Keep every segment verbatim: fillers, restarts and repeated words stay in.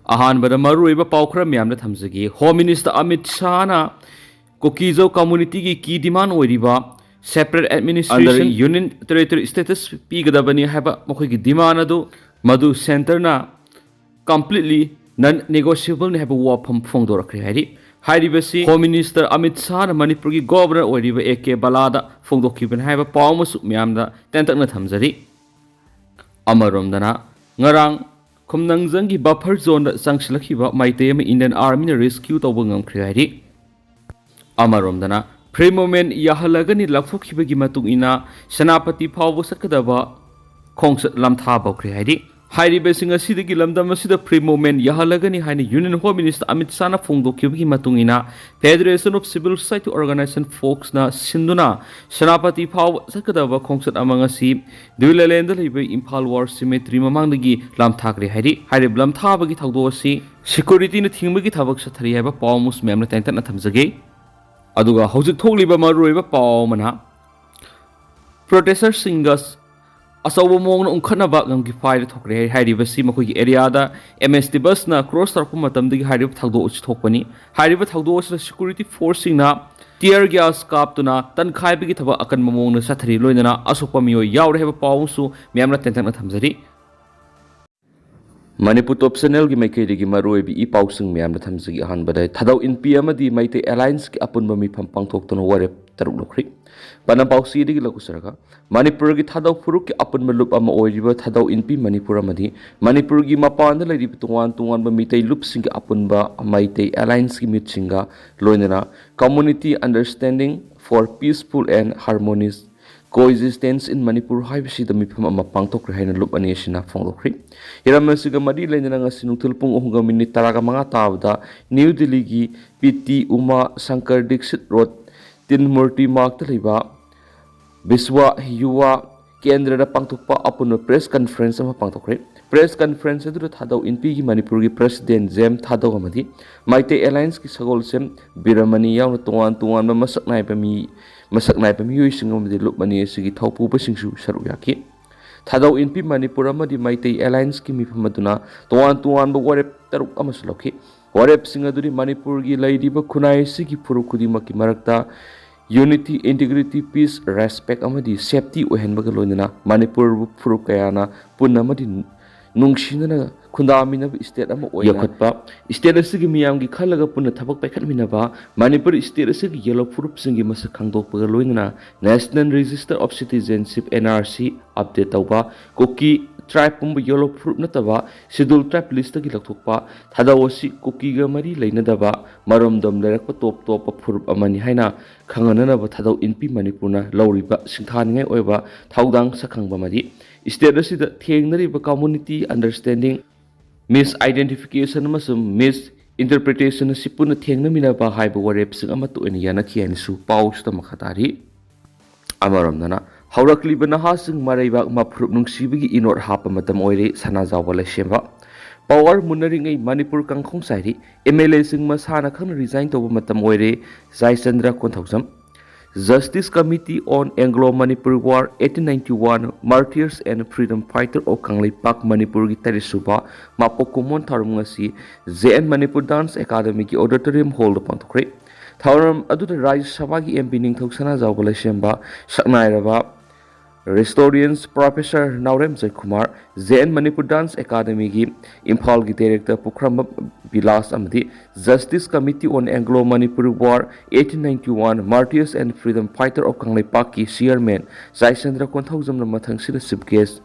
ꯑꯍꯥꯟꯕꯗ ꯃꯔꯨꯑꯣꯏꯕ ꯄꯥꯎ ꯈꯔ ꯃꯌꯥꯝꯗ ꯊꯝꯖꯒꯦ꯫ Home Minister Amit ꯁꯥꯍꯅ ꯀꯨꯀꯤꯖꯧ communityꯒꯤ key demand ꯑꯣꯏꯔꯤꯕ separate administration, under union territory status ꯄꯤꯒꯗꯕꯅꯤ ꯍꯥꯏꯕ ꯃꯈꯣꯏꯒꯤ demand ꯑꯗꯨ, ꯃꯗꯨ centreꯅ completely non negotiableꯅꯤ ꯍꯥꯏꯕ ꯋꯥꯐꯝ ꯐꯣꯡꯗꯣꯔꯛꯈ꯭ꯔꯦ ꯍꯥꯏꯔꯤ꯫ ꯍꯥꯏꯔꯤꯕꯁꯤ Home Minister ꯑꯃꯤꯠ ꯁꯥꯍꯅ ꯃꯅꯤꯄꯨꯔꯒꯤ Governor ꯑꯣꯏꯔꯤꯕ ꯑꯦ ꯀꯦ ꯕꯂꯥꯗ ꯐꯣꯡꯗꯣꯛꯈꯤꯕꯅꯤ ꯍꯥꯏꯕ ꯄꯥꯎ ꯑꯃꯁꯨ ꯃꯌꯥꯝꯗ ꯇꯦꯟꯇꯛꯅ ꯊꯝꯖꯔꯤ꯫ ꯑꯃꯔꯣꯝꯗꯅ, ꯉꯔꯥꯡ ꯈꯨꯝꯅꯪꯖꯪꯒꯤ buffer zoneꯗ ꯆꯪꯁꯤꯜꯂꯛꯈꯤꯕ ꯃꯩꯇꯩ ꯑꯃ Indian Armyꯅ rescue ꯇꯧꯕ ꯉꯝꯈ꯭ꯔꯦ ꯍꯥꯏꯔꯤ꯫ ꯑꯃꯔꯣꯝꯗꯅ, free movement ꯌꯥꯍꯜꯂꯒꯅꯤ ꯂꯥꯎꯊꯣꯛꯈꯤꯕꯒꯤ ꯃꯇꯨꯡ ꯏꯟꯅ ꯁꯦꯅꯥꯄꯇꯤ ꯐꯥꯎꯕ ꯆꯠꯀꯗꯕ ꯈꯣꯡꯆꯠ ꯂꯝꯊꯥꯕ ꯍꯧꯈ꯭ꯔꯦ ꯍꯥꯏꯔꯤ꯫ ꯍꯥꯏꯔꯤꯕꯁꯤꯡ ꯑꯁꯤꯗꯒꯤ ꯂꯝꯗꯝ ꯑꯁꯤꯗ free movement ꯌꯥꯍꯜꯂꯒꯅꯤ ꯍꯥꯏꯅ Union Home Minister ꯑꯃꯤꯠ ꯁꯥꯍꯅ ꯐꯣꯡꯗꯣꯛꯈꯤꯕꯒꯤ ꯃꯇꯨꯡ ꯏꯟꯅ, Federation of Civil Society Organization, FOCSꯅ ꯁꯤꯟꯗꯨꯅ ꯁꯦꯅꯥꯄꯇꯤ ꯐꯥꯎꯕ ꯆꯠꯀꯗꯕ ꯈꯣꯡꯆꯠ ꯑꯃ ꯉꯁꯤ ꯗ꯭ꯌꯨꯂꯦꯂꯦꯟꯗ ꯂꯩꯕ ꯏꯝꯐꯥꯜ War Cemetery ꯃꯃꯥꯡꯗꯒꯤ ꯂꯝꯊꯥꯈ꯭ꯔꯦ ꯍꯥꯏꯔꯤ꯫ ꯍꯥꯏꯔꯤꯕ ꯂꯝꯊꯥꯕꯒꯤ ꯊꯧꯗꯣꯛ ꯑꯁꯤ securityꯅ ꯊꯤꯡꯕꯒꯤ ꯊꯕꯛ ꯆꯠꯊꯔꯤ ꯍꯥꯏꯕ ꯄꯥꯎ ꯑꯃꯁꯨ ꯃꯌꯥꯝꯅ ꯇꯦꯟꯇꯛꯅ ꯊꯝꯖꯒꯦ꯫ ꯑꯗꯨꯒ ꯍꯧꯖꯤꯛ ꯊꯣꯛꯂꯤꯕ ꯃꯔꯨꯑꯣꯏꯕ ꯄꯥꯎ ꯑꯃꯅ, protesters ꯁꯤꯡꯒ ꯑꯆꯧꯕ ꯃꯑꯣꯡꯗ ꯎꯪꯈꯠꯅꯕ ꯉꯝꯈꯤ ꯐꯥꯏꯗ ꯊꯣꯛꯈ꯭ꯔꯦ꯫ ꯍꯥꯏꯔꯤꯕꯁꯤ ꯃꯈꯣꯏꯒꯤ areaꯗ M S T busꯅ cross ꯇꯧꯔꯛꯄ ꯃꯇꯝꯗꯒꯤ ꯍꯥꯏꯔꯤꯕ ꯊꯧꯗꯣꯛ ꯑꯁꯤ ꯊꯣꯛꯄꯅꯤ꯫ ꯍꯥꯏꯔꯤꯕ ꯊꯧꯗꯣꯛ ꯑꯁꯤꯗ security forceꯁꯤꯡꯅ tear gas ꯀꯥꯞꯇꯨꯅ ꯇꯟꯈꯥꯏꯕꯒꯤ ꯊꯕꯛ ꯑꯀꯟꯕ ꯃꯑꯣꯡꯗ ꯆꯠꯊꯔꯤ, ꯂꯣꯏꯅꯅ ꯑꯁꯣꯛꯄ ꯃꯤꯑꯣꯏ ꯌꯥꯎꯔꯦ ꯍꯥꯏꯕ ꯄꯥꯎ ꯑꯃꯁꯨ ꯃꯌꯥꯝꯅ ꯇꯦꯟꯇꯛꯅ ꯊꯝꯖꯔꯤ꯫ ꯃꯅꯤꯄꯨꯔ Top Channelꯒꯤ ꯃꯥꯏꯀꯩꯗꯒꯤ ꯃꯔꯨꯑꯣꯏꯕ ꯏ ꯄꯥꯎꯁꯤꯡ ꯃꯌꯥꯝꯗ ꯊꯝꯖꯒꯦ꯫ ꯑꯍꯥꯟꯕꯗ, ꯊꯥꯗꯧ ꯏꯟꯄꯤ ꯑꯃꯗꯤ ꯃꯩꯇꯩ Allianceꯀꯤ ꯑꯄꯨꯟꯕ ꯃꯤꯐꯝ ꯄꯥꯡꯊꯣꯛꯇꯨꯅ ꯋꯥꯔꯦꯞ ꯇꯔꯨꯛ ꯂꯧꯈ꯭ꯔꯦ꯫ ꯄꯥꯟꯗꯝ ꯄꯥꯎꯆꯦꯗꯒꯤ ꯂꯧꯁꯤꯔꯒ, ꯃꯅꯤꯄꯨꯔꯒꯤ ꯊꯥꯗꯧ ꯐꯨꯔꯨꯞꯀꯤ ꯑꯄꯨꯟꯕ ꯂꯨꯞ ꯑꯃ ꯑꯣꯏꯔꯤꯕ ꯊꯥꯗꯧ ꯏꯟꯄꯤ ꯃꯅꯤꯄꯨꯔ ꯑꯃꯗꯤ ꯃꯅꯤꯄꯨꯔꯒꯤ ꯃꯄꯥꯟꯗ ꯂꯩꯔꯤꯕ ꯇꯣꯉꯥꯟ ꯇꯣꯉꯥꯟꯕ ꯃꯤꯇꯩ ꯂꯨꯞꯁꯤꯡꯒꯤ ꯑꯄꯨꯟꯕ ꯃꯩꯇꯩ Allianceꯀꯤ ꯃꯤꯠꯁꯤꯡꯒ ꯂꯣꯏꯅꯅ Community Understanding for Peaceful and Harmonious Coexistence in Manipur ꯍꯥꯏꯕꯁꯤꯗ ꯃꯤꯐꯝ ꯑꯃ ꯄꯥꯡꯊꯣꯛꯈ꯭ꯔꯦ ꯍꯥꯏꯅ ꯂꯨꯞ ꯑꯅꯤ ꯑꯁꯤꯅ ꯐꯣꯡꯗꯣꯛꯈ꯭ꯔꯤ꯫ ꯍꯤꯔꯝ ꯑꯁꯤꯒ ꯃꯔꯤ ꯂꯩꯅꯅ ꯉꯁꯤ ꯅꯨꯡꯊꯤꯜ ꯄꯨꯡ ꯑꯍꯨꯝꯒ ꯃꯤꯅꯤꯠ ꯇꯔꯥꯒ ꯃꯉꯥ ꯇꯥꯕꯗ ꯅ꯭ꯌꯨ ꯗꯤꯜꯂꯤꯒꯤ ꯄꯤ ꯇꯤ ꯎꯃꯥ ꯁꯪꯀꯔ ꯗꯤꯛꯁꯤꯠ ꯔꯣꯗ, ꯇꯤꯟ ꯃꯨꯔꯇꯤ ꯃꯥꯔꯛꯇ ꯂꯩꯕ ꯕꯤꯁ꯭ꯋ ꯌꯨꯋꯥ ꯀꯦꯟꯗ꯭ꯔꯗ ꯄꯥꯡꯊꯣꯛꯄ ꯑꯄꯨꯟꯕ press conference ꯑꯃ ꯄꯥꯡꯊꯣꯛꯈ꯭ꯔꯦ꯫ Press conference ꯑꯗꯨꯗ ꯊꯥꯗꯧ ꯏꯟꯄꯤꯒꯤ ꯃꯅꯤꯄꯨꯔꯒꯤ President ꯖꯦꯝ ꯊꯥꯗꯧ ꯑꯃꯗꯤ ꯃꯩꯇꯩ Allianceꯀꯤ ꯁꯒꯣꯜꯁꯦꯝ ꯕꯤꯔꯃꯅꯤ ꯌꯥꯎꯅ ꯇꯣꯉꯥꯟ ꯇꯣꯉꯥꯟꯕ ꯃꯁꯛ ꯅꯥꯏꯕ ꯃꯤ, ꯃꯁꯛ ꯅꯥꯏꯕ ꯃꯤꯑꯣꯏꯁꯤꯡ ꯑꯃꯗꯤ ꯂꯨꯞ ꯑꯅꯤ ꯑꯁꯤꯒꯤ ꯊꯧꯄꯨꯕꯁꯤꯡꯁꯨ ꯁꯔꯨꯛ ꯌꯥꯈꯤ꯫ ꯊꯥꯗꯧ ꯏꯟꯄꯤ ꯃꯅꯤꯄꯨꯔ ꯑꯃꯗꯤ ꯃꯩꯇꯩ Allianceꯀꯤ ꯃꯤꯐꯝ ꯑꯗꯨꯅ ꯇꯣꯉꯥꯟ ꯇꯣꯉꯥꯟꯕ ꯋꯥꯔꯦꯞ ꯇꯔꯨꯛ ꯑꯃꯁꯨ ꯂꯧꯈꯤ꯫ ꯋꯥꯔꯦꯞꯁꯤꯡ ꯑꯗꯨꯗꯤ ꯃꯅꯤꯄꯨꯔꯒꯤ ꯂꯩꯔꯤꯕ ꯈꯨꯟꯅꯥꯏ ꯑꯁꯤꯒꯤ ꯐꯨꯔꯨꯞ ꯈꯨꯗꯤꯡꯃꯛꯀꯤ ꯃꯔꯛꯇ unity, integrity, peace, respect ꯑꯃꯗꯤ safety ꯑꯣꯏꯍꯟꯕꯒ ꯂꯣꯏꯅꯅ ꯃꯅꯤꯄꯨꯔꯕꯨ ꯐꯨꯔꯨꯞ ꯀꯌꯥꯅ ꯄꯨꯟꯅ ꯑꯃꯗꯤ ꯅꯨꯡꯁꯤꯅꯅ ꯈꯨꯟꯗꯥꯃꯤꯟꯅꯕ state ꯑꯃ ꯑꯣꯏꯅ ꯌꯣꯛꯈꯠꯄ, state ꯑꯁꯤꯒꯤ ꯃꯤꯌꯥꯝꯒꯤ ꯈꯜꯂꯒ ꯄꯨꯟꯅ ꯊꯕꯛ ꯄꯥꯏꯈꯠꯃꯤꯟꯅꯕ, ꯃꯅꯤꯄꯨꯔ state ꯑꯁꯤꯒꯤ ꯌꯦꯜꯂꯣ ꯐꯨꯔꯨꯞꯁꯤꯡꯒꯤ ꯃꯁꯛ ꯈꯪꯗꯣꯛꯄꯒ ꯂꯣꯏꯅꯅ National Register of Citizenship, N R C, update ꯇꯧꯕ, ꯀꯨꯀꯤ tribe ꯄꯨꯝꯕ ꯌꯦꯜꯂꯣ ꯐꯨꯔꯨꯞ ꯅꯠꯇꯕ schedule tribe list ꯇꯒꯤ ꯂꯧꯊꯣꯛꯄ, ꯊꯥꯗꯧ ꯑꯁꯤ ꯀꯨꯀꯤꯒ ꯃꯔꯤ ꯂꯩꯅꯗꯕ ꯃꯔꯣꯝꯗꯣꯝ ꯂꯩꯔꯛꯄ ꯇꯣꯞ ꯇꯣꯞꯄ ꯐꯨꯔꯨꯞ ꯑꯃꯅꯤ ꯍꯥꯏꯅ ꯈꯪꯍꯟꯅꯅꯕ ꯊꯥꯗꯧ ꯏꯟꯄꯤ ꯃꯅꯤꯄꯨꯔꯅ ꯂꯧꯔꯤꯕ ꯁꯤꯡꯊꯥꯅꯤꯡꯉꯥꯏ ꯑꯣꯏꯕ ꯊꯧꯗꯥꯡ ꯁꯛꯈꯪꯕ ꯑꯃꯗꯤ state ꯑꯁꯤꯗ ꯊꯦꯡꯅꯔꯤꯕ community understanding, misidentification ꯑꯃꯁꯨꯡ misinterpretation ꯑꯁꯤ ꯄꯨꯟꯅ ꯊꯦꯡꯅꯃꯤꯟꯅꯕ ꯍꯥꯏꯕ ꯋꯥꯔꯦꯞꯁꯤꯡ ꯑꯃꯠꯇ ꯑꯣꯏꯅ ꯌꯥꯅꯈꯤ ꯍꯥꯏꯅꯁꯨ ꯄꯥꯎꯁꯤꯗ ꯃꯈꯥ ꯇꯥꯔꯤ꯫ ꯑꯃꯔꯣꯝꯗꯅ ꯍꯧꯔꯛꯂꯤꯕ ꯅꯍꯥꯁꯤꯡ ꯃꯔꯩꯕꯥꯛ ꯃꯐꯨꯔꯨꯞ ꯅꯨꯡꯁꯤꯕꯒꯤ ꯏꯅꯣꯠ ꯍꯥꯞꯄ ꯃꯇꯝ ꯑꯣꯏꯔꯦ ꯁꯅꯥꯖꯥꯎꯕ ꯂꯩꯁꯦꯝꯕ꯫ Power ꯃꯨꯟꯅꯔꯤꯉꯩ Manipur ꯀꯥꯡꯈꯣꯡ ꯆꯥꯏꯔꯤ꯫ M L A ꯁꯤꯡ ꯃꯁꯥꯅ ꯈꯪꯅ resign ꯇꯧꯕ ꯃꯇꯝ ꯑꯣꯏꯔꯦ ꯖꯥꯏꯆꯟꯗ꯭ꯔ Konthoujam. Justice Committee on Anglo-Manipur War, eighteen ninety-one, Martyrs and Freedom Fighter of Kangleipak ꯃꯅꯤꯄꯨꯔꯒꯤ ꯇꯔꯦꯠꯁꯨꯕ ꯃꯄꯣꯛ ꯀꯨꯝꯑꯣꯟ ꯊꯧꯔꯝ ꯉꯁꯤ J N Manipur Dance Academy ꯒꯤ auditorium hall ꯗ ꯄꯥꯡꯊꯣꯛꯈ꯭ꯔꯦ꯫ ꯊꯧꯔꯝ ꯑꯗꯨꯗ ꯔꯥꯖ꯭ꯌ ꯁꯚꯥꯒꯤ M P ꯅꯤꯡꯊꯧ ꯁꯅꯥꯖꯥꯎꯕ ꯂꯩꯁꯦꯝꯕ, ꯁꯛꯅꯥꯏꯔꯕ Rhetorician Professor ꯅꯥꯎꯔꯦꯝ ꯖꯌꯀꯨꯃꯥꯔ, J N Manipur Dance Academy ꯒꯤ ꯏꯝꯐꯥꯜꯒꯤ director ꯄꯨꯈ꯭ꯔꯝꯕꯝ ꯕꯤꯂꯥꯁ ꯑꯃꯗꯤ Justice Committee on Anglo-Manipur War, eighteen ninety-one, Martyrs and Freedom Fighter of ꯀꯪꯂꯩꯄꯥꯛꯀꯤ chairman ꯖꯥꯏꯆꯟꯗ꯭ꯔ ꯀꯣꯟꯊꯧꯖꯝꯅ ꯃꯊꯪꯁꯤꯗ chief guest,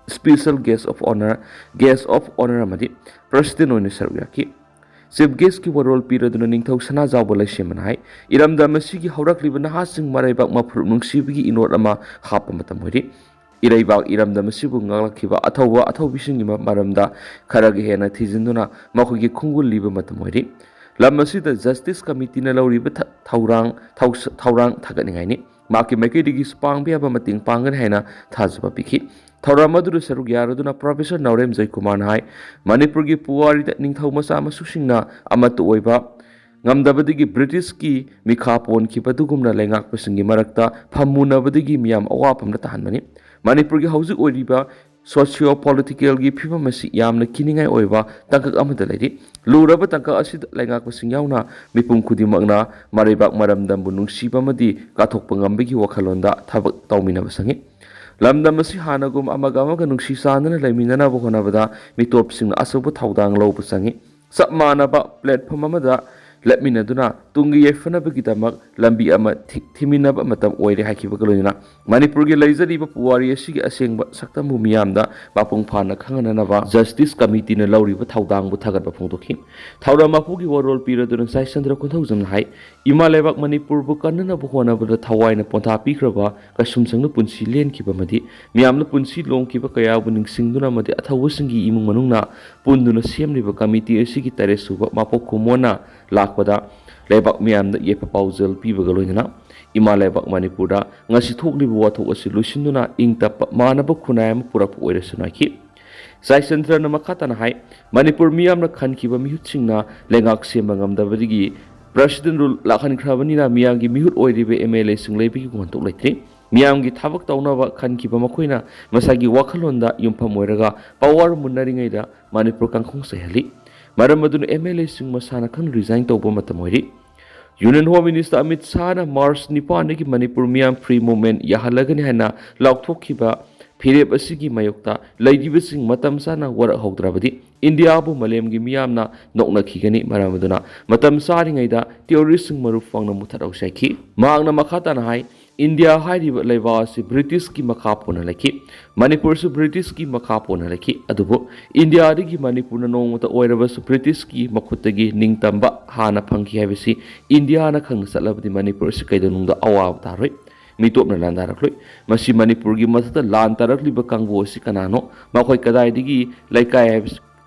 special guest of honour, guest of honour ꯑꯃꯗꯤ president ꯑꯣꯏꯅ ꯁꯔꯨꯛ ꯌꯥꯈꯤ꯫ Chief guest ꯀꯤ ꯋꯥꯔꯣꯜ ꯄꯤꯔꯗꯨꯅ ꯅꯤꯡꯊꯧ ꯁꯅꯥꯖꯥꯎꯕ ꯂꯩꯁꯦꯝꯕꯅ ꯍꯥꯏ, ꯏꯔꯝꯗꯝ ꯑꯁꯤꯒꯤ ꯍꯧꯔꯛꯂꯤꯕ ꯅꯍꯥꯁꯤꯡ ꯃꯔꯩꯕꯥꯛ ꯃꯐꯨꯔꯨꯞ ꯅꯨꯡꯁꯤꯕꯒꯤ ꯏꯅꯣꯠ ꯑꯃ ꯍꯥꯞꯄ ꯃꯇꯝ ꯑꯣꯏꯔꯤ꯫ ꯏꯔꯩꯕꯥꯛ ꯏꯔꯝꯗꯝ ꯑꯁꯤꯕꯨ ꯉꯥꯛꯂꯛꯈꯤꯕ ꯑꯊꯧꯕ ꯑꯊꯧꯕꯤꯁꯤꯡꯒꯤ ꯃ-, ꯃꯔꯝꯗ ꯈꯔꯒ ꯍꯦꯟꯅ ꯊꯤꯖꯤꯟꯗꯨꯅ ꯃꯈꯣꯏꯒꯤ ꯈꯣꯡꯒꯨꯜ ꯂꯤꯕ ꯃꯇꯝ ꯑꯣꯏꯔꯤ꯫ ꯂꯝ ꯑꯁꯤꯗ Justice Committee ꯅ ꯂꯧꯔꯤꯕ ꯊ-, ꯊꯧꯔꯥꯡ, ꯊꯧꯁ-, ꯊꯧꯔꯥꯡ ꯊꯥꯒꯠꯅꯤꯡꯉꯥꯏꯅꯤ꯫ ꯃꯍꯥꯛꯀꯤ ꯃꯥꯏꯀꯩꯗꯒꯤꯁꯨ ꯄꯥꯡꯕ ꯌꯥꯕ ꯃꯇꯦꯡ ꯄꯥꯡꯒꯅꯤ ꯍꯥꯏꯅ ꯊꯥꯖꯕ ꯄꯤꯈꯤ꯫ ꯊꯧꯔꯝ ꯑꯗꯨꯗ ꯁꯔꯨꯛ ꯌꯥꯔꯗꯨꯅ Professor ꯅꯥꯎꯔꯦꯝ ꯖꯌꯀꯨꯃꯥꯔꯅ ꯍꯥꯏ, ꯃꯅꯤꯄꯨꯔꯒꯤ ꯄꯨꯋꯥꯔꯤꯗ ꯅꯤꯡꯊꯧ ꯃꯆꯥ ꯃꯁꯨꯁꯤꯡꯅ ꯑꯃꯠꯇ ꯑꯣꯏꯕ ꯉꯝꯗꯕꯗꯒꯤ British ꯀꯤ ꯃꯤꯈꯥ ꯄꯣꯟꯈꯤꯕ ꯑꯗꯨꯒꯨꯝꯅ ꯂꯩꯉꯥꯛꯄꯁꯤꯡꯒꯤ ꯃꯔꯛꯇ ꯐꯝꯃꯨꯅꯕꯗꯒꯤ ꯃꯤꯌꯥꯝ ꯑꯋꯥꯐꯝꯗ ꯇꯥꯍꯟꯕꯅꯤ꯫ ꯃꯅꯤꯄꯨꯔꯒꯤ ꯍꯧꯖꯤꯛ ꯑꯣꯏꯔꯤꯕ ꯁꯣꯁꯤꯑꯣ ꯄꯣꯂꯤꯇꯤꯀꯦꯜꯒꯤ ꯐꯤꯕꯝ ꯑꯁꯤ ꯌꯥꯝꯅ ꯀꯤꯅꯤꯡꯉꯥꯏ ꯑꯣꯏꯕ ꯇꯥꯡꯀꯛ ꯑꯃꯗ ꯂꯩꯔꯤ꯫ ꯂꯨꯔꯕ ꯇꯥꯡꯀꯛ ꯑꯁꯤꯗ ꯂꯩꯉꯥꯛꯄꯁꯤꯡ ꯌꯥꯎꯅ ꯃꯤꯄꯨꯝ ꯈꯨꯗꯤꯡꯃꯛꯅ ꯃꯔꯩꯕꯥꯛ ꯃꯔꯝꯗꯝꯕꯨ ꯅꯨꯡꯁꯤꯕ ꯑꯃꯗꯤ ꯀꯠꯊꯣꯛꯄ ꯉꯝꯕꯒꯤ ꯋꯥꯈꯜꯂꯣꯟꯗ ꯊꯕꯛ ꯇꯧꯃꯤꯟꯅꯕ ꯆꯪꯏ꯫ ꯂꯝꯗꯝ ꯑꯁꯤ ꯍꯥꯟꯅꯒꯨꯝ ꯑꯃꯒ ꯑꯃꯒ ꯅꯨꯡꯁꯤ ꯆꯥꯟꯅꯅ ꯂꯩꯃꯤꯟꯅꯅꯕ ꯍꯣꯠꯅꯕꯗ ꯃꯤꯇꯣꯞꯁꯤꯡꯅ ꯑꯆꯧꯕ ꯊꯧꯗꯥꯡ ꯂꯧꯕ ꯆꯪꯏ꯫ ꯆꯞ ꯃꯥꯟꯅꯕ ꯄ꯭ꯂꯦꯠꯐꯣꯝ ꯑꯃꯗ ꯂꯦꯞꯃꯤꯟꯅꯗꯨꯅ ꯇꯨꯡꯒꯤ ꯌꯥꯏꯐꯅꯕꯒꯤꯗꯃꯛ ꯂꯝꯕꯤ ꯑꯃ ꯊꯤ-, ꯊꯤꯃꯤꯟꯅꯕ ꯃꯇꯝ ꯑꯣꯏꯔꯦ ꯍꯥꯏꯈꯤꯕꯒ ꯂꯣꯏꯅꯅ ꯃꯅꯤꯄꯨꯔꯒꯤ ꯂꯩꯖꯔꯤꯕ ꯄꯨꯋꯥꯔꯤ ꯑꯁꯤꯒꯤ ꯑꯁꯦꯡꯕ ꯁꯛꯇꯝꯕꯨ ꯃꯤꯌꯥꯝꯗ ꯃꯄꯨꯡ ꯐꯥꯅ ꯈꯪꯍꯟꯅꯅꯕ ꯖꯁꯇꯤꯁ ꯀꯃꯤꯇꯤꯅ ꯂꯧꯔꯤꯕ ꯊꯧꯗꯥꯡꯕꯨ ꯊꯥꯒꯠꯄ ꯐꯣꯡꯗꯣꯛꯈꯤ꯫ ꯊꯧꯔꯝ ꯃꯄꯨꯒꯤ ꯋꯥꯔꯣꯜ ꯄꯤꯔꯗꯨꯅ ꯆꯥꯏꯆꯟꯗ꯭ꯔ ꯀꯣꯟꯊꯧꯖꯝꯅ ꯍꯥꯏ, ꯏꯃꯥ ꯂꯩꯕꯥꯛ ꯃꯅꯤꯄꯨꯔꯕꯨ ꯀꯟꯅꯅꯕ ꯍꯣꯠꯅꯕꯗ ꯊꯋꯥꯏꯅ ꯄꯣꯟꯊꯥ ꯄꯤꯈ꯭ꯔꯕ ꯀꯩꯁꯨꯝꯁꯪꯅ ꯄꯨꯟꯁꯤ ꯂꯦꯟꯈꯤꯕ ꯑꯃꯗꯤ ꯃꯤꯌꯥꯝꯅ ꯄꯨꯟꯁꯤ ꯂꯣꯡꯈꯤꯕ ꯀꯌꯥꯕꯨ ꯅꯤꯡꯁꯤꯡꯗꯨꯅ ꯑꯃꯗꯤ ꯑꯊꯧꯕꯁꯤꯡꯒꯤ ꯏꯃꯨꯡ ꯃꯅꯨꯡꯅ ꯄꯨꯟꯗꯨꯅ ꯁꯦꯝꯂꯤꯕ ꯀꯃꯤꯇꯤ ꯑꯁꯤꯒꯤ ꯇꯔꯦꯠ ꯁꯨꯕ ꯃꯄꯣꯛ ꯀꯨꯝꯑꯣꯟꯅ ꯂꯥꯛꯄꯗ ꯂꯩꯕꯥꯛ ꯃꯤꯌꯥꯝꯗ ꯌꯥꯏꯐ ꯄꯥꯎꯖꯦꯜ ꯄꯤꯕꯒ ꯂꯣꯏꯅꯅ ꯏꯃꯥ ꯂꯩꯕꯥꯛ ꯃꯅꯤꯄꯨꯔꯗ ꯉꯁꯤ ꯊꯣꯛꯂꯤꯕ ꯋꯥꯊꯣꯛ ꯑꯁꯤ ꯂꯣꯏꯁꯤꯟꯗꯨꯅ ꯏꯪ ꯇꯞꯄ ꯃꯥꯟꯅꯕ ꯈꯨꯟꯅꯥꯏ ꯑꯃ ꯄꯨꯔꯛꯄ ꯑꯣꯏꯔꯁꯅꯨ ꯍꯥꯏꯈꯤ꯫ ꯆꯥꯏꯆꯟꯗ꯭ꯔꯅ ꯃꯈꯥ ꯇꯥꯅ ꯍꯥꯏ, ꯃꯅꯤꯄꯨꯔ ꯃꯤꯌꯥꯝꯅ ꯈꯟꯈꯤꯕ ꯃꯤꯍꯨꯠꯁꯤꯡꯅ ꯂꯩꯉꯥꯛ ꯁꯦꯝꯕ ꯉꯝꯗꯕꯗꯒꯤ President Rule ꯂꯥꯛꯍꯟꯈ꯭ꯔꯕꯅꯤꯅ ꯃꯤꯌꯥꯝꯒꯤ ꯃꯤꯍꯨꯠ ꯑꯣꯏꯔꯤꯕ MLAꯁꯤꯡ ꯂꯩꯕꯒꯤ ꯋꯥꯍꯟꯊꯣꯛ ꯂꯩꯇ꯭ꯔꯤ꯫ ꯃꯤꯌꯥꯝꯒꯤ ꯊꯕꯛ ꯇꯧꯅꯕ ꯈꯟꯈꯤꯕ ꯃꯈꯣꯏꯅ ꯃꯁꯥꯒꯤ ꯋꯥꯈꯜꯂꯣꯟꯗ ꯌꯨꯝꯐꯝ ꯑꯣꯏꯔꯒ power ꯃꯨꯟꯅꯔꯤꯉꯩꯗ ꯃꯅꯤꯄꯨꯔ ꯀꯥꯡꯈꯣꯡ ꯆꯥꯏꯍꯜꯂꯤ꯫ ꯃꯔꯝ ꯑꯗꯨꯅ MLAꯁꯤꯡ ꯃꯁꯥꯅ ꯈꯪꯅ resign ꯇꯧꯕ ꯃꯇꯝ ꯑꯣꯏꯔꯤ꯫ Union Home Minister Amit ꯁꯥꯍꯅ March ꯅꯤꯄꯥꯟꯗꯒꯤ Manipur ꯃꯤꯌꯥꯝ free movement ꯌꯥꯍꯜꯂꯒꯅꯤ ꯍꯥꯏꯅ ꯂꯥꯎꯊꯣꯛꯈꯤꯕ ꯐꯤꯔꯦꯞ ꯑꯁꯤꯒꯤ ꯃꯥꯌꯣꯛꯇ ꯂꯩꯔꯤꯕꯁꯤꯡ ꯃꯇꯝ ꯆꯥꯅ ꯋꯥꯔꯛꯍꯧꯗ꯭ꯔꯕꯗꯤ ꯏꯟꯗꯤꯌꯥꯕꯨ ꯃꯥꯂꯦꯝꯒꯤ ꯃꯤꯌꯥꯝꯅ ꯅꯣꯛꯅꯈꯤꯒꯅꯤ꯫ ꯃꯔꯝ ꯑꯗꯨꯅ ꯃꯇꯝ ꯆꯥꯔꯤꯉꯩꯗ terroristꯁꯤꯡ ꯃꯔꯨ ꯐꯪꯅ ꯃꯨꯊꯠꯍꯧꯁꯤ ꯍꯥꯏꯈꯤ꯫ ꯃꯍꯥꯛꯅ ꯃꯈꯥ ꯇꯥꯅ ꯍꯥꯏ, ꯏꯟꯗꯤꯌꯥ ꯍꯥꯏꯔꯤꯕ ꯂꯩꯕꯥꯛ ꯑꯁꯤ Britishꯀꯤ ꯃꯈꯥ ꯄꯣꯟꯅ ꯂꯩꯈꯤ꯫ ꯃꯅꯤꯄꯨꯔꯁꯨ Britishꯀꯤ ꯃꯈꯥ ꯄꯣꯟꯅ ꯂꯩꯈꯤ꯫ ꯑꯗꯨꯕꯨ ꯏꯟꯗꯤꯌꯥꯗꯒꯤ ꯃꯅꯤꯄꯨꯔꯅ ꯅꯣꯡꯃꯇ ꯑꯣꯏꯔꯕꯁꯨ Britishꯀꯤ ꯃꯈꯨꯠꯇꯒꯤ ꯅꯤꯡꯇꯝꯕ ꯍꯥꯟꯅ ꯐꯪꯈꯤ ꯍꯥꯏꯕꯁꯤ ꯏꯟꯗꯤꯌꯥꯅ ꯈꯪꯅ ꯆꯠꯂꯕꯗꯤ ꯃꯅꯤꯄꯨꯔ ꯑꯁꯤ ꯀꯩꯗꯧꯅꯨꯡꯗ ꯑꯋꯥꯕ ꯇꯥꯔꯣꯏ꯫ ꯃꯤꯇꯣꯞꯅ ꯂꯥꯟꯗꯥꯔꯛꯂꯣꯏ꯫ ꯃꯁꯤ ꯃꯅꯤꯄꯨꯔꯒꯤ ꯃꯊꯛꯇ ꯂꯥꯟ ꯇꯥꯔꯛꯂꯤꯕ ꯀꯥꯡꯕꯨ ꯑꯁꯤ ꯀꯅꯥꯅꯣ? ꯃꯈꯣꯏ ꯀꯗꯥꯏꯗꯒꯤ ꯂꯩꯀꯥꯏ ꯍꯥꯏꯕꯁꯤ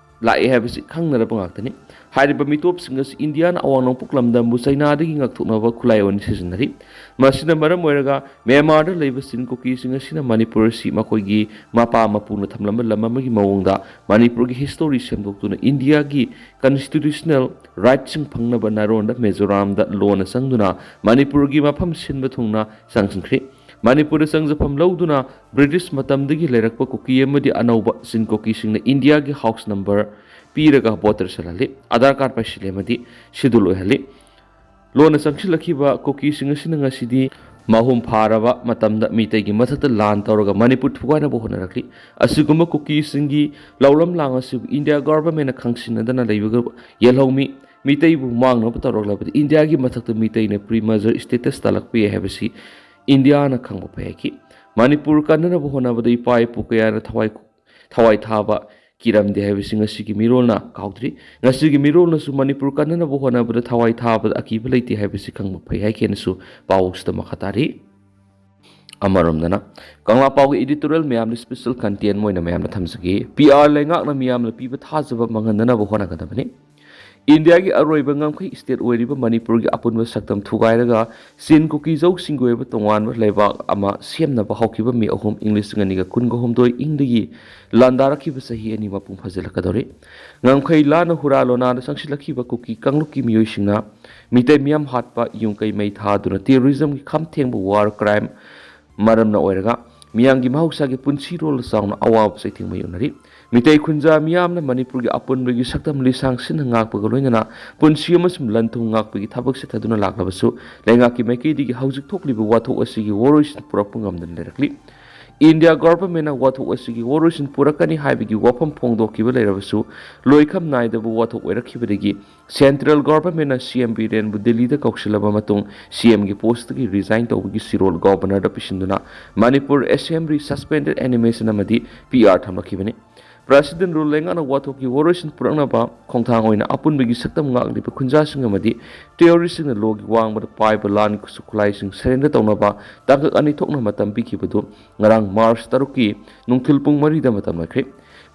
ꯂꯥꯛꯏ ꯍꯥꯏꯕꯁꯤ ꯈꯪꯅꯔꯕ ꯉꯥꯛꯇꯅꯤ꯫ ꯍꯥꯏꯔꯤꯕ ꯃꯤꯇꯣꯞꯁꯤꯡ ꯑꯁꯤ ꯏꯟꯗꯤꯌꯥꯅ ꯑꯋꯥꯡ ꯅꯣꯡꯄꯣꯛ ꯂꯝꯗꯝꯕꯨ ꯆꯩꯅꯥꯗꯒꯤ ꯉꯥꯛꯊꯣꯛꯅꯕ ꯈꯨꯠꯂꯥꯏ ꯑꯣꯏꯅ ꯁꯤꯖꯤꯟꯅꯔꯤ꯫ ꯃꯁꯤꯅ ꯃꯔꯝ ꯑꯣꯏꯔꯒ ꯃ꯭ꯌꯥꯟꯃꯥꯔꯗ ꯂꯩꯕ ꯆꯤꯟ ꯀꯨꯀꯤꯁꯤꯡ ꯑꯁꯤꯅ ꯃꯅꯤꯄꯨꯔ ꯑꯁꯤ ꯃꯈꯣꯏꯒꯤ ꯃꯄꯥ ꯃꯄꯨꯅ ꯊꯝꯂꯝꯕ ꯂꯝ ꯑꯃꯒꯤ ꯃꯑꯣꯡꯗ ꯃꯅꯤꯄꯨꯔꯒꯤ history ꯁꯦꯝꯗꯣꯛꯇꯨꯅ ꯏꯟꯗꯤꯌꯥꯒꯤ constitutional rightꯁꯤꯡ ꯐꯪꯅꯕ ꯅꯥꯔꯣꯟꯗ ꯃꯤꯖꯣꯔꯥꯝꯗ ꯂꯣꯟꯅ ꯆꯪꯗꯨꯅ ꯃꯅꯤꯄꯨꯔꯒꯤ ꯃꯐꯝ ꯁꯤꯟꯕ ꯊꯨꯡꯅ ꯆꯪꯁꯤꯟꯈ꯭ꯔꯤ꯫ ꯃꯅꯤꯄꯨꯔꯗ ꯆꯪꯖꯐꯝ ꯂꯧꯗꯨꯅ ꯕ꯭ꯔꯤꯇꯤꯁ ꯃꯇꯝꯗꯒꯤ ꯂꯩꯔꯛꯄ ꯀꯨꯀꯤ ꯑꯃꯗꯤ ꯑꯅꯧꯕ ꯆꯤꯟ ꯀꯨꯀꯤꯁꯤꯡꯅ ꯏꯟꯗꯤꯌꯥꯒꯤ ꯍꯥꯎꯁ ꯅꯝꯕꯔ ꯄꯤꯔꯒ ꯚꯣꯇꯔ ꯆꯜꯍꯜꯂꯤ, ꯑꯙꯥꯔ ꯀꯥꯔꯗ ꯄꯥꯏꯁꯤꯜꯂꯤ ꯑꯃꯗꯤ ꯁꯦꯗꯨꯜ ꯑꯣꯏꯍꯜꯂꯤ꯫ ꯂꯣꯟꯅ ꯆꯪꯁꯤꯜꯂꯛꯈꯤꯕ ꯀꯨꯀꯤꯁꯤꯡ ꯑꯁꯤꯅ ꯉꯁꯤꯗꯤ ꯃꯍꯨꯝ ꯐꯥꯔꯕ ꯃꯇꯝꯗ ꯃꯤꯇꯩꯒꯤ ꯃꯊꯛꯇ ꯂꯥꯟ ꯇꯧꯔꯒ ꯃꯅꯤꯄꯨꯔ ꯊꯨꯒꯥꯏꯅꯕ ꯍꯣꯠꯅꯔꯛꯂꯤ꯫ ꯑꯁꯤꯒꯨꯝꯕ ꯀꯨꯀꯤꯁꯤꯡꯒꯤ ꯂꯧꯔꯝ ꯂꯥꯡ ꯑꯁꯤꯕꯨ ꯏꯟꯗꯤꯌꯥ ꯒꯣꯚꯔꯟꯃꯦꯟꯠꯅ ꯈꯪꯁꯤꯟꯅꯗꯅ ꯂꯩꯕꯒ ꯌꯦꯜꯍꯧꯃꯤ꯫ ꯃꯤꯇꯩꯕꯨ ꯃꯥꯡꯅꯕ ꯇꯧꯔꯛꯂꯕꯗꯤ ꯏꯟꯗꯤꯌꯥꯒꯤ ꯃꯊꯛꯇ ꯃꯤꯇꯩꯅ ꯄ꯭ꯔꯤ ꯃꯔꯖꯔ ꯁ꯭ꯇꯦꯇꯁ ꯇꯥꯜꯂꯛꯄ ꯌꯥꯏ ꯍꯥꯏꯕꯁꯤ ꯏꯟꯗꯤꯌꯥꯅ ꯈꯪꯕ ꯐꯩ ꯍꯥꯏꯈꯤ꯫ ꯃꯅꯤꯄꯨꯔ ꯀꯟꯅꯅꯕ ꯍꯣꯠꯅꯕꯗ ꯏꯄꯥ ꯏꯄꯨ ꯀꯌꯥꯅ ꯊꯋꯥꯏ ꯊꯋꯥꯏ ꯊꯥꯕ ꯀꯤꯔꯝꯗꯦ ꯍꯥꯏꯕꯁꯤ ꯉꯁꯤꯒꯤ ꯃꯤꯔꯣꯜꯅ ꯀꯥꯎꯗ꯭ꯔꯤ꯫ ꯉꯁꯤꯒꯤ ꯃꯤꯔꯣꯜꯅꯁꯨ ꯃꯅꯤꯄꯨꯔ ꯀꯟꯅꯅꯕ ꯍꯣꯠꯅꯕꯗ ꯊꯋꯥꯏ ꯊꯥꯕꯗ ꯑꯀꯤꯕ ꯂꯩꯇꯦ ꯍꯥꯏꯕꯁꯤ ꯈꯪꯕ ꯐꯩ ꯍꯥꯏꯈꯤꯅꯁꯨ ꯄꯥꯎꯁꯤꯗ ꯃꯈꯥ ꯇꯥꯔꯤ꯫ ꯑꯃꯔꯣꯝꯗꯅ ꯀꯪꯂꯥ ꯄꯥꯎꯒꯤ editorial ꯃꯌꯥꯝꯅ special content ꯑꯣꯏꯅ ꯃꯌꯥꯝꯅ ꯊꯝꯖꯒꯦ꯫ ꯄꯤ ꯑꯥꯔ ꯂꯩꯉꯥꯛꯅ ꯃꯤꯌꯥꯝꯅ ꯄꯤꯕ ꯊꯥꯖꯕ ꯃꯥꯡꯍꯟꯗꯅꯕ ꯍꯣꯠꯅꯒꯗꯕꯅꯤ꯫ ꯏꯟꯗꯤꯌꯥꯒꯤ ꯑꯔꯣꯏꯕ ꯉꯝꯈꯩ state ꯑꯣꯏꯔꯤꯕ ꯃꯅꯤꯄꯨꯔꯒꯤ ꯑꯄꯨꯟꯕ ꯁꯛꯇꯝ ꯊꯨꯒꯥꯏꯔꯒ ꯆꯤꯟ ꯀꯨꯀꯤꯖꯧꯁꯤꯡꯒꯤ ꯑꯣꯏꯕ ꯇꯣꯉꯥꯟꯕ ꯂꯩꯕꯥꯛ ꯑꯃ ꯁꯦꯝꯅꯕ ꯍꯧꯈꯤꯕ ꯃꯦ ꯑꯍꯨꯝ, ꯏꯪ ꯂꯤꯁꯤꯡ ꯑꯅꯤꯒ ꯀꯨꯟꯒ ꯍꯨꯝꯗꯣꯏ ꯏꯪꯗꯒꯤ ꯂꯥꯟꯗꯥꯔꯛꯈꯤꯕ ꯆꯍꯤ ꯑꯅꯤ ꯃꯄꯨꯡ ꯐꯥꯖꯤꯜꯂꯛꯀꯗꯧꯔꯤ꯫ ꯉꯝꯈꯩ ꯂꯥꯟꯅ ꯍꯨꯔꯥ ꯂꯣꯅꯥꯗ ꯆꯪꯁꯤꯜꯂꯛꯈꯤꯕ ꯀꯨꯀꯤ ꯀꯥꯡꯂꯨꯞꯀꯤ ꯃꯤꯑꯣꯏꯁꯤꯡꯅ ꯃꯤꯇꯩ ꯃꯤꯌꯥꯝ ꯍꯥꯠꯄ, ꯌꯨꯝ ꯀꯩ ꯃꯩ ꯊꯥꯗꯨꯅ terrorismꯒꯤ ꯈꯝ ꯊꯦꯡꯕ war crime ꯃꯔꯝꯅ ꯑꯣꯏꯔꯒ ꯃꯤꯌꯥꯝꯒꯤ ꯃꯍꯧꯁꯥꯒꯤ ꯄꯨꯟꯁꯤꯔꯣꯜꯗ ꯆꯥꯎꯅ ꯑꯋꯥꯕ ꯆꯩꯊꯦꯡ ꯃꯥꯌꯣꯛꯅꯔꯤ꯫ ꯃꯤꯇꯩ ꯈꯨꯟꯖꯥ ꯃꯤꯌꯥꯝꯅ ꯃꯅꯤꯄꯨꯔꯒꯤ ꯑꯄꯨꯟꯕꯒꯤ ꯁꯛꯇꯝ ꯂꯤꯁꯥꯡ ꯁꯤꯟꯅ ꯉꯥꯛꯄꯒ ꯂꯣꯏꯅꯅ ꯄꯨꯟꯁꯤ ꯑꯃꯁꯨꯡ ꯂꯟ ꯊꯨꯝ ꯉꯥꯛꯄꯒꯤ ꯊꯕꯛ ꯆꯠꯊꯗꯨꯅ ꯂꯥꯛꯂꯕꯁꯨ, ꯂꯩꯉꯥꯛꯀꯤ ꯃꯥꯏꯀꯩꯗꯒꯤ ꯍꯧꯖꯤꯛ ꯊꯣꯛꯂꯤꯕ ꯋꯥꯊꯣꯛ ꯑꯁꯤꯒꯤ ꯋꯥꯔꯣꯏꯁꯤꯟ ꯄꯨꯔꯛꯄ ꯉꯝꯗꯅ ꯂꯩꯔꯛꯂꯤ꯫ ꯏꯟꯗꯤꯌꯥ ꯒꯣꯚꯔꯟꯃꯦꯟꯠꯅ ꯋꯥꯊꯣꯛ ꯑꯁꯤꯒꯤ ꯋꯥꯔꯣꯏꯁꯤꯟ ꯄꯨꯔꯛꯀꯅꯤ ꯍꯥꯏꯕꯒꯤ ꯋꯥꯐꯝ ꯐꯣꯡꯗꯣꯛꯈꯤꯕ ꯂꯩꯔꯕꯁꯨ, ꯂꯣꯏꯈꯝ ꯅꯥꯏꯗꯕ ꯋꯥꯊꯣꯛ ꯑꯣꯏꯔꯛꯈꯤꯕꯗꯒꯤ central governmentꯅ C M ꯕꯤꯔꯦꯟꯕꯨ ꯗꯤꯜꯂꯤꯗ ꯀꯧꯁꯤꯜꯂꯕ ꯃꯇꯨꯡ, C Mꯒꯤ postꯇꯒꯤ resign ꯇꯧꯕꯒꯤ ꯆꯤꯔꯣꯜ governorꯗ ꯄꯤꯁꯤꯟꯗꯨꯅ ꯃꯅꯤꯄꯨꯔ assembly suspended animation ꯑꯃꯗꯤ P R ꯊꯝꯂꯛꯈꯤꯕꯅꯤ꯫ President rule ꯂꯩꯉꯥꯛꯅ ꯋꯥꯊꯣꯛꯀꯤ ꯋꯥꯔꯣꯏꯁꯤꯟ ꯄꯨꯔꯛꯅꯕ ꯈꯣꯡꯊꯥꯡ ꯑꯣꯏꯅ ꯑꯄꯨꯟꯕꯒꯤ ꯁꯛꯇꯝ ꯉꯥꯛꯂꯤꯕ ꯈꯨꯟꯖꯥꯁꯤꯡ ꯑꯃꯗꯤ terroristꯁꯤꯡꯅ ꯂꯣꯒꯤ ꯋꯥꯡꯃꯗ ꯄꯥꯏꯕ ꯂꯥꯟ ꯈꯨꯠꯂꯥꯏꯁꯤꯡ surrender ꯇꯧꯅꯕ ꯇꯥꯡꯀꯛ ꯑꯅꯤ ꯊꯣꯛꯅ ꯃꯇꯝ ꯄꯤꯈꯤꯕꯗꯨ ꯉꯔꯥꯡ March ꯇꯔꯨꯛꯀꯤ ꯅꯨꯡꯊꯤꯜ ꯄꯨꯡ ꯃꯔꯤꯗ ꯃꯇꯝ ꯂꯣꯏꯈ꯭ꯔꯦ꯫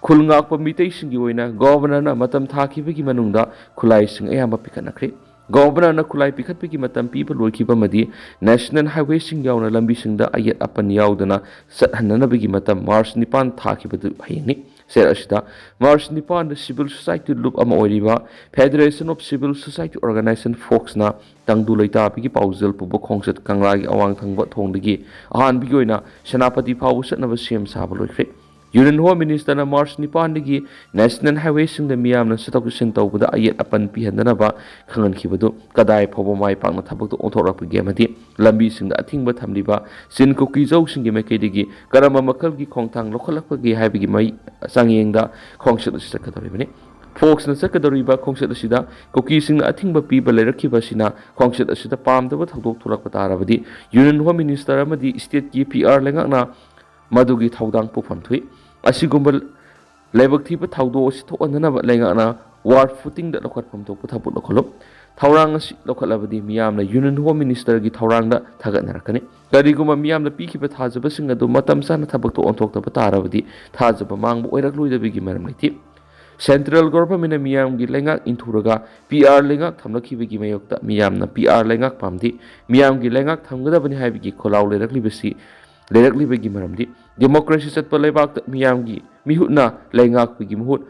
ꯈꯨꯜ ꯉꯥꯛꯄ ꯃꯤꯇꯩꯁꯤꯡꯒꯤ ꯑꯣꯏꯅ governorꯅ ꯃꯇꯝ ꯊꯥꯈꯤꯕꯒꯤ ꯃꯅꯨꯡꯗ ꯈꯨꯠꯂꯥꯏꯁꯤꯡ ꯑꯌꯥꯝꯕ ꯄꯤꯈꯠꯅꯈ꯭ꯔꯦ꯫ Governorꯅ ꯈꯨꯠꯂꯥꯏ ꯄꯤꯈꯠꯄꯒꯤ ꯃꯇꯝ ꯄꯤꯕ ꯂꯣꯏꯈꯤꯕ ꯑꯃꯗꯤ national highwayꯁꯤꯡ ꯌꯥꯎꯅ ꯂꯝꯕꯤꯁꯤꯡꯗ ꯑꯌꯦꯠ ꯑꯄꯟ ꯌꯥꯎꯗꯅ ꯆꯠꯍꯟꯅꯅꯕꯒꯤ ꯃꯇꯝ March ꯅꯤꯄꯥꯟ ꯊꯥꯈꯤꯕꯗꯨ ꯍꯌꯦꯡꯅꯤ꯫ ꯁꯦꯠ ꯑꯁꯤꯗ ꯃꯥꯔꯆ ꯅꯤꯄꯥꯟꯗ civil society ꯂꯨꯞ ꯑꯃ ꯑꯣꯏꯔꯤꯕ Federation of Civil Society Organization, ꯐꯣꯛꯁꯅ ꯇꯪꯗꯨ ꯂꯩꯇꯥꯕꯤꯒꯤ ꯄꯥꯎꯖꯦꯜ ꯄꯨꯕ ꯈꯣꯡꯆꯠ ꯀꯪꯂꯥꯒꯤ ꯑꯋꯥꯡ ꯊꯪꯕ ꯊꯣꯡꯗꯒꯤ ꯑꯍꯥꯟꯕꯒꯤ ꯑꯣꯏꯅ ꯁꯦꯅꯥꯄꯇꯤ ꯐꯥꯎꯕ ꯆꯠꯅꯕ ꯁꯦꯝ ꯁꯥꯕ ꯂꯣꯏꯈ꯭ꯔꯦ꯫ ꯌꯨꯅꯤꯌꯟ ꯍꯣꯝ ꯃꯤꯅꯤꯁꯇꯔꯅ ꯃꯥꯔꯆ ꯅꯤꯄꯥꯟꯗꯒꯤ ꯅꯦꯁꯅꯦꯜ ꯍꯥꯏꯋꯦꯁꯤꯡꯗ ꯃꯤꯌꯥꯝꯅ ꯆꯠꯊꯣꯛ ꯆꯠꯁꯤꯟ ꯇꯧꯕꯗ ꯑꯌꯦꯠ ꯑꯄꯟ ꯄꯤꯍꯟꯗꯅꯕ ꯈꯪꯍꯟꯈꯤꯕꯗꯨ ꯀꯗꯥꯏ ꯐꯥꯎꯕ ꯃꯥꯏ ꯄꯥꯛꯅ ꯊꯕꯛꯇ ꯑꯣꯟꯊꯣꯔꯛꯄꯒꯦ ꯑꯃꯗꯤ ꯂꯝꯕꯤꯁꯤꯡꯗ ꯑꯊꯤꯡꯕ ꯊꯝꯂꯤꯕ ꯆꯤꯟ ꯀꯨꯀꯤꯖꯧꯁꯤꯡꯒꯤ ꯃꯥꯏꯀꯩꯗꯒꯤ ꯀꯔꯝꯕ ꯃꯈꯜꯒꯤ ꯈꯣꯡꯊꯥꯡ ꯂꯧꯈꯠꯂꯛꯄꯒꯦ ꯍꯥꯏꯕꯒꯤ ꯃꯩ ꯆꯥꯡꯌꯦꯡꯗ ꯈꯣꯡꯆꯠ ꯑꯁꯤ ꯆꯠꯀꯗꯧꯔꯤꯕꯅꯤ꯫ ꯐꯣꯛꯁꯅ ꯆꯠꯀꯗꯧꯔꯤꯕ ꯈꯣꯡꯆꯠ ꯑꯁꯤꯗ ꯀꯨꯀꯤꯁꯤꯡꯅ ꯑꯊꯤꯡꯕ ꯄꯤꯕ ꯂꯩꯔꯛꯈꯤꯕ ꯑꯁꯤꯅ ꯈꯣꯡꯆꯠ ꯑꯁꯤꯗ ꯄꯥꯝꯗꯕ ꯊꯧꯗꯣꯛ ꯊꯣꯛꯂꯛꯄ ꯇꯥꯔꯕꯗꯤ ꯌꯨꯅꯤꯌꯟ ꯍꯣꯝ ꯃꯤꯅꯤꯁꯇꯔ ꯑꯃꯗꯤ ꯁ꯭ꯇꯦꯠꯀꯤ ꯄꯤ ꯑꯥꯔ ꯂꯩꯉꯥꯛꯅ ꯃꯗꯨꯒꯤ ꯊꯧꯗꯥꯡ ꯄꯨꯐꯝ ꯊꯣꯛꯏ꯫ ꯑꯁꯤꯒꯨꯝꯕ ꯂꯥꯏꯕꯛ ꯊꯤꯕ ꯊꯧꯗꯣꯛ ꯑꯁꯤ ꯊꯣꯛꯍꯟꯗꯅꯕ ꯂꯩꯉꯥꯛꯅ ꯋꯥꯔ ꯐꯨꯇꯤꯡꯗ ꯂꯧꯈꯠꯐꯝ ꯊꯣꯛꯄ ꯊꯕꯛ ꯂꯧꯈꯠꯂꯨ꯫ ꯊꯧꯔꯥꯡ ꯑꯁꯤ ꯂꯧꯈꯠꯂꯕꯗꯤ ꯃꯤꯌꯥꯝꯅ ꯌꯨꯅꯤꯌꯟ ꯍꯣꯝ ꯃꯤꯅꯤꯁꯇꯔꯒꯤ ꯊꯧꯔꯥꯡꯗ ꯊꯥꯒꯠꯅꯔꯛꯀꯅꯤ꯫ ꯀꯔꯤꯒꯨꯝꯕ ꯃꯤꯌꯥꯝꯅ ꯄꯤꯈꯤꯕ ꯊꯥꯖꯕꯁꯤꯡ ꯑꯗꯨ ꯃꯇꯝ ꯆꯥꯅ ꯊꯕꯛꯇ ꯑꯣꯟꯊꯣꯛꯇꯕ ꯇꯥꯔꯕꯗꯤ ꯊꯥꯖꯕ ꯃꯥꯡꯕ ꯑꯣꯏꯔꯛꯂꯣꯏꯗꯕꯒꯤ ꯃꯔꯝ ꯂꯩꯇꯦ꯫ ꯁꯦꯟꯇ꯭ꯔꯦꯜ ꯒꯣꯚꯔꯟꯃꯦꯟꯅ ꯃꯤꯌꯥꯝꯒꯤ ꯂꯩꯉꯥꯛ ꯏꯟꯊꯨꯔꯒ ꯄꯤ ꯑꯥꯔ ꯂꯩꯉꯥꯛ ꯊꯝꯂꯛꯈꯤꯕꯒꯤ ꯃꯥꯌꯣꯛꯇ ꯃꯤꯌꯥꯝꯅ ꯄꯤ ꯑꯥꯔ ꯂꯩꯉꯥꯛ ꯄꯥꯝꯗꯦ, ꯃꯤꯌꯥꯝꯒꯤ ꯂꯩꯉꯥꯛ ꯊꯝꯒꯗꯕꯅꯤ ꯍꯥꯏꯕꯒꯤ ꯈꯣꯜꯂꯥꯎ ꯂꯩꯔꯛꯂꯤꯕꯁꯤ, ꯂꯩꯔꯛꯂꯤꯕꯒꯤ ꯃꯔꯝꯗꯤ ꯗꯦꯃꯣꯀ꯭ꯔꯦꯁꯤ ꯆꯠꯄ ꯂꯩꯕꯥꯛꯇ ꯃꯤꯌꯥꯝꯒꯤ ꯃꯤꯍꯨꯠꯅ ꯂꯩꯉꯥꯛꯄꯒꯤ ꯃꯍꯨꯠ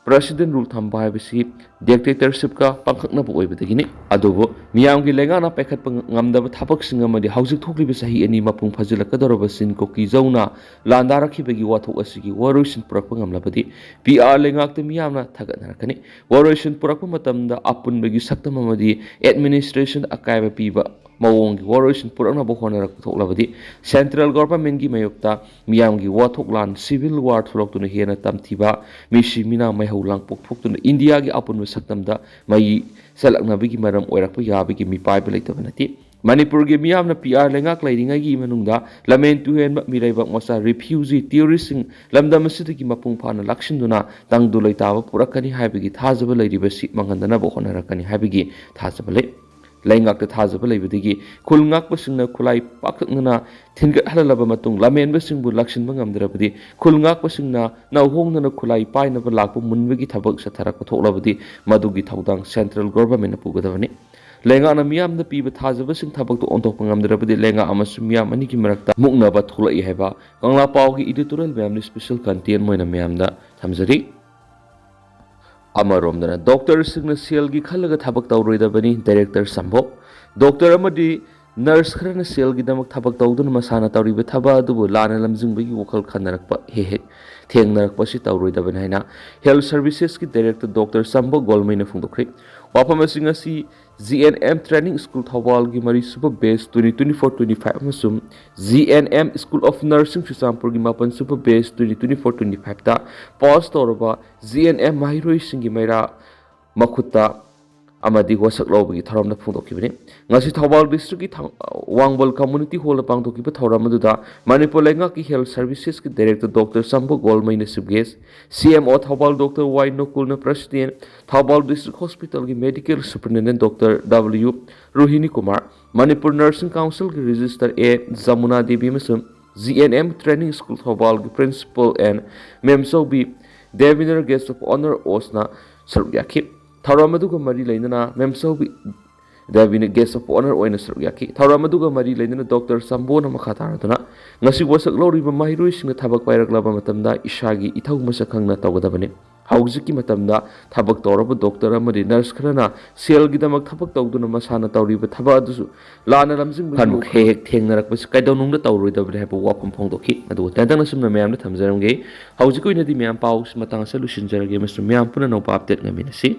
ꯄ꯭ꯔꯦꯁꯤꯗꯦꯟ ꯔꯨꯜ ꯊꯝꯕ ꯍꯥꯏꯕꯁꯤ ꯗꯤꯛꯇꯦꯇꯔꯁꯤꯞꯀ ꯄꯥꯡꯈꯛꯅꯕ ꯑꯣꯏꯕꯗꯒꯤꯅꯤ꯫ ꯑꯗꯨꯕꯨ ꯃꯤꯌꯥꯝꯒꯤ ꯂꯩꯉꯥꯛꯅ ꯄꯥꯏꯈꯠꯄ ꯉꯝꯗꯕ ꯊꯕꯛꯁꯤꯡ ꯑꯃꯗꯤ ꯍꯧꯖꯤꯛ ꯊꯣꯛꯂꯤꯕ ꯆꯍꯤ ꯑꯅꯤ ꯃꯄꯨꯡ ꯐꯥꯖꯤꯜꯂꯛꯀꯗꯧꯔꯕ ꯆꯤꯟ ꯀꯨꯀꯤꯖꯧꯅ ꯂꯥꯟꯗꯥꯔꯛꯈꯤꯕꯒꯤ ꯋꯥꯊꯣꯛ ꯑꯁꯤꯒꯤ ꯋꯥꯔꯣꯏꯁꯤꯟ ꯄꯨꯔꯛꯄ ꯉꯝꯂꯕꯗꯤ ꯄꯤ ꯑꯥꯔ ꯂꯩꯉꯥꯛꯇ ꯃꯤꯌꯥꯝꯅ ꯊꯥꯒꯠꯅꯔꯛꯀꯅꯤ꯫ ꯋꯥꯔꯣꯏꯁꯤꯟ ꯄꯨꯔꯛꯄ ꯃꯇꯝꯗ ꯑꯄꯨꯟꯕꯒꯤ ꯁꯛꯇꯝ ꯑꯃꯗꯤ ꯑꯦꯗꯃꯤꯅꯤꯁꯇ꯭ꯔꯦꯁꯟꯗ ꯑꯀꯥꯏꯕ ꯄꯤꯕ ꯃꯑꯣꯡꯒꯤ ꯋꯥꯔꯣꯏꯁꯤꯟ ꯄꯨꯔꯛꯅꯕ ꯍꯣꯠꯅꯔꯛꯄ ꯊꯣꯛꯂꯕꯗꯤ ꯁꯦꯟꯇ꯭ꯔꯦꯜ ꯒꯣꯚꯔꯟꯃꯦꯟꯒꯤ ꯃꯥꯌꯣꯛꯇ ꯃꯤꯌꯥꯝꯒꯤ ꯋꯥꯊꯣꯛ ꯂꯥꯟ, ꯁꯤꯚꯤꯜ ꯋꯥꯔ ꯊꯣꯛꯂꯛꯇꯨꯅ ꯍꯦꯟꯅ ꯇꯝꯊꯤꯕ, ꯃꯤꯁꯤ ꯃꯤꯅꯥ ꯃꯩꯍꯧ ꯂꯥꯡꯄꯣꯛ ꯊꯣꯛꯇꯨꯅ ꯏꯟꯗꯤꯌꯥꯒꯤ ꯑꯄꯨꯟꯕ ꯁꯛꯇꯝꯗ ꯃꯩ ꯆꯠꯂꯛꯅꯕꯒꯤ ꯃꯔꯝ ꯑꯣꯏꯔꯛꯄ ꯌꯥꯕꯒꯤ ꯃꯤꯄꯥꯏꯕ ꯂꯩꯇꯕ ꯅꯠꯇꯦ꯫ ꯃꯅꯤꯄꯨꯔꯒꯤ ꯃꯤꯌꯥꯝꯅ ꯄꯤ ꯑꯥꯔ ꯂꯩꯉꯥꯛ ꯂꯩꯔꯤꯉꯩꯒꯤ ꯃꯅꯨꯡꯗ ꯂꯝꯍꯦꯟ ꯇꯨꯍꯦꯟꯕ, ꯃꯤꯔꯩꯕꯥꯛ ꯃꯆꯥ, ꯔꯤꯐ꯭ꯌꯨꯖꯤ, ꯇ꯭ꯌꯨꯔꯤꯁꯁꯤꯡ ꯂꯝꯗꯝ ꯑꯁꯤꯗꯒꯤ ꯃꯄꯨꯡ ꯐꯥꯅ ꯂꯥꯛꯁꯤꯟꯗꯨꯅ ꯇꯪꯗꯨ ꯂꯩꯇꯥꯕ ꯄꯨꯔꯛꯀꯅꯤ ꯍꯥꯏꯕꯒꯤ ꯊꯥꯖꯕ ꯂꯩꯔꯤꯕꯁꯤ ꯃꯥꯡꯍꯟꯗꯅꯕ ꯍꯣꯠꯅꯔꯛꯀꯅꯤ ꯍꯥꯏꯕꯒꯤ ꯊꯥꯖꯕ ꯂꯩ꯫ ꯂꯩꯉꯥꯛꯇ ꯊꯥꯖꯕ ꯂꯩꯕꯗꯒꯤ ꯈꯨꯜ ꯉꯥꯛꯄꯁꯤꯡꯅ ꯈꯨꯠꯂꯥꯏ ꯄꯥꯛꯇꯛꯅꯅ ꯊꯤꯟꯒꯠꯍꯜꯂꯕ ꯃꯇꯨꯡ ꯂꯝꯍꯦꯟꯕꯁꯤꯡꯕꯨ ꯂꯥꯛꯁꯤꯟꯕ ꯉꯝꯗ꯭ꯔꯕꯗꯤ ꯈꯨꯜ ꯉꯥꯛꯄꯁꯤꯡꯅ ꯅꯧꯍꯣꯡꯗꯅ ꯈꯨꯠꯂꯥꯏ ꯄꯥꯏꯅꯕ ꯂꯥꯛꯄ ꯃꯨꯟꯕꯒꯤ ꯊꯕꯛ ꯆꯠꯊꯔꯛꯄ ꯊꯣꯛꯂꯕꯗꯤ ꯃꯗꯨꯒꯤ ꯊꯧꯗꯥꯡ ꯁꯦꯟꯇ꯭ꯔꯦꯜ ꯒꯣꯚꯔꯟꯃꯦꯟꯅ ꯄꯨꯒꯗꯕꯅꯤ꯫ ꯂꯩꯉꯥꯛꯅ ꯃꯤꯌꯥꯝꯗ ꯄꯤꯕ ꯊꯥꯖꯕꯁꯤꯡ ꯊꯕꯛꯇ ꯑꯣꯟꯊꯣꯛꯄ ꯉꯝꯗ꯭ꯔꯕꯗꯤ ꯂꯩꯉꯥꯛ ꯑꯃꯁꯨꯡ ꯃꯤꯌꯥꯝ ꯑꯅꯤꯒꯤ ꯃꯔꯛꯇ ꯃꯨꯛꯅꯕ ꯊꯣꯛꯂꯛꯏ ꯍꯥꯏꯕ ꯀꯪꯂꯥ ꯄꯥꯎꯒꯤ editorial ꯃꯌꯥꯝꯅ special content ꯑꯣꯏꯅ ꯃꯌꯥꯝꯗ ꯊꯝꯖꯔꯤ꯫ ꯑꯃꯔꯣꯝꯗꯅ ꯗꯣꯛꯇꯔꯁꯤꯡꯅ ꯁꯦꯜꯒꯤ ꯈꯜꯂꯒ ꯊꯕꯛ ꯇꯧꯔꯣꯏꯗꯕꯅꯤ, ꯗꯥꯏꯔꯦꯛꯇꯔ ꯁꯝꯚꯣ꯫ ꯗꯣꯛꯇꯔ ꯑꯃꯗꯤ ꯅꯔꯁ ꯈꯔꯅ ꯁꯦꯜꯒꯤꯗꯃꯛ ꯊꯕꯛ ꯇꯧꯗꯨꯅ ꯃꯁꯥꯅ ꯇꯧꯔꯤꯕ ꯊꯕꯛ ꯑꯗꯨꯕꯨ ꯂꯥꯟꯅ ꯂꯝꯖꯤꯡꯕꯒꯤ ꯋꯥꯈꯜ ꯈꯟꯅꯔꯛꯄ ꯍꯦꯛ ꯍꯦꯛ ꯊꯦꯡꯅꯔꯛꯄꯁꯤ ꯇꯧꯔꯣꯏꯗꯕꯅꯤ ꯍꯥꯏꯅ ꯍꯦꯜꯊ ꯁꯔꯚꯤꯁꯦꯁꯀꯤ ꯗꯥꯏꯔꯦꯛꯇꯔ ꯗꯣꯛꯇꯔ ꯆꯝꯕ ꯒꯣꯜꯃꯩꯅ ꯐꯣꯡꯗꯣꯛꯈ꯭ꯔꯦ꯫ ꯋꯥꯐꯝ ꯑꯁꯤ ꯉꯁꯤ G N M Training School ꯊꯧꯕꯥꯜꯒꯤ ꯃꯔꯤꯁꯨꯕ batch twenty twenty-four twenty-five ꯑꯃꯁꯨꯡ G N M School of Nursing ꯆꯨꯔꯆꯥꯟꯄꯨꯔꯒꯤ ꯃꯥꯄꯟꯁꯨꯕ batch twenty twenty-four twenty-five ꯇ ꯄꯥꯁ ꯇꯧꯔꯕ G N M ꯃꯍꯩꯔꯣꯏꯁꯤꯡꯒꯤ ꯃꯩꯔꯥ ꯃꯈꯨꯠꯇ ꯑꯃꯗꯤ ꯋꯥꯁꯛ ꯂꯧꯕꯒꯤ ꯊꯧꯔꯝꯗ ꯐꯣꯡꯗꯣꯛꯈꯤꯕꯅꯤ꯫ ꯉꯁꯤ ꯊꯧꯕꯥꯜ ꯗꯤꯁꯇ꯭ꯔꯤꯛꯀꯤ ꯊꯥꯡ-, ꯋꯥꯡꯕꯜ ꯀꯝꯃ꯭ꯌꯨꯅꯤꯇꯤ ꯍꯣꯜꯗ ꯄꯥꯡꯊꯣꯛꯈꯤꯕ ꯊꯧꯔꯝ ꯑꯗꯨꯗ ꯃꯅꯤꯄꯨꯔ ꯂꯩꯉꯥꯛꯀꯤ ꯍꯦꯜꯊ ꯁꯔꯚꯤꯁꯦꯁꯀꯤ ꯗꯥꯏꯔꯦꯛꯇꯔ ꯗꯣꯛꯇꯔ ꯆꯝꯕ ꯒꯣꯜꯃꯩꯅ chief guest, C M O Thoubal doctor Y ꯅꯣꯀꯨꯜꯅ ꯄ꯭ꯔꯁꯤꯗꯦꯟ, ꯊꯧꯕꯥꯜ ꯗꯤꯁꯇ꯭ꯔꯤꯛ ꯍꯣꯁꯄꯤꯇꯥꯜꯒꯤ medical superintendent doctor W Rohini Kumar, Manipur nursing ꯀꯥꯎꯟꯁꯤꯜꯒꯤ ꯔꯦꯖꯤꯁꯇꯔ A ꯖꯃꯨꯅꯥ ꯗꯦꯕꯤ ꯑꯃꯁꯨꯡ G N M Training School ꯊꯧꯕꯥꯜꯒꯤ ꯄ꯭ꯔꯤꯟꯁꯤꯄꯥꯜ ꯑꯦꯟ ꯃꯦꯝꯆꯧꯕꯤ ꯗꯦꯕꯤꯅꯔ ꯒꯦꯁ ꯑꯣꯐ ꯑꯣꯅꯔ ꯑꯣꯁꯅ ꯁꯔꯨꯛ ꯌꯥꯈꯤ꯫ ꯊꯧꯔꯝ ꯑꯗꯨꯒ ꯃꯔꯤ ꯂꯩꯅꯅ ꯃꯦꯝꯆꯧꯕꯤ ꯗꯦꯕꯤꯅ ꯒꯦꯁ ꯑꯣꯐ ꯑꯣꯅꯔ ꯑꯣꯏꯅ ꯁꯔꯨꯛ ꯌꯥꯈꯤ꯫ ꯊꯧꯔꯝ ꯑꯗꯨꯒ ꯃꯔꯤ ꯂꯩꯅꯅ ꯗꯣꯛꯇꯔ ꯆꯝꯕꯣꯅ ꯃꯈꯥ ꯇꯥꯔꯗꯨꯅ ꯉꯁꯤ ꯋꯥꯁꯛ ꯂꯧꯔꯤꯕ ꯃꯍꯩꯔꯣꯏꯁꯤꯡꯅ ꯊꯕꯛ ꯄꯥꯏꯔꯛꯂꯕ ꯃꯇꯝꯗ ꯏꯁꯥꯒꯤ ꯏꯊꯧ ꯃꯁꯛ ꯈꯪꯅ ꯇꯧꯒꯗꯕꯅꯤ꯫ ꯍꯧꯖꯤꯛꯀꯤ ꯃꯇꯝꯗ ꯊꯕꯛ ꯇꯧꯔꯕ ꯗꯣꯛꯇꯔ ꯑꯃꯗꯤ ꯅꯔꯁ ꯈꯔꯅ ꯁꯦꯜꯒꯤꯗꯃꯛ ꯊꯕꯛ ꯇꯧꯗꯨꯅ ꯃꯁꯥꯅ ꯇꯧꯔꯤꯕ ꯊꯕꯛ ꯑꯗꯨꯁꯨ ꯂꯥꯟꯅ ꯂꯝꯖꯤꯡꯕꯒꯤ ꯈꯟꯕ ꯋꯥꯈꯜ ꯍꯦꯛ ꯍꯦꯛ ꯊꯦꯡꯅꯔꯛꯄꯁꯤ ꯀꯩꯗꯧꯅꯨꯡꯗ ꯇꯧꯔꯣꯏꯗꯕꯅꯤ ꯍꯥꯏꯕ ꯋꯥꯐꯝ ꯐꯣꯡꯗꯣꯛꯈꯤ꯫ ꯑꯗꯨꯒ ꯇꯦꯟꯇꯛꯅ ꯁꯨꯝꯅ ꯃꯌꯥꯝꯗ ꯊꯝꯖꯔꯝꯒꯦ꯫ ꯍꯧꯖꯤꯛꯀꯤ ꯑꯣꯏꯅꯗꯤ ꯃꯌꯥꯝ ꯄꯥꯎꯁꯤ ꯃꯇꯥꯡ ꯑꯁꯤꯗ ꯂꯣꯏꯁꯤꯟꯖꯔꯒꯦ ꯑꯃꯁꯨꯡ ꯃꯌꯥꯝ ꯄꯨꯟꯅ ꯑꯅꯧꯕ update ꯉꯥꯏꯃꯤꯟꯅꯁꯤ꯫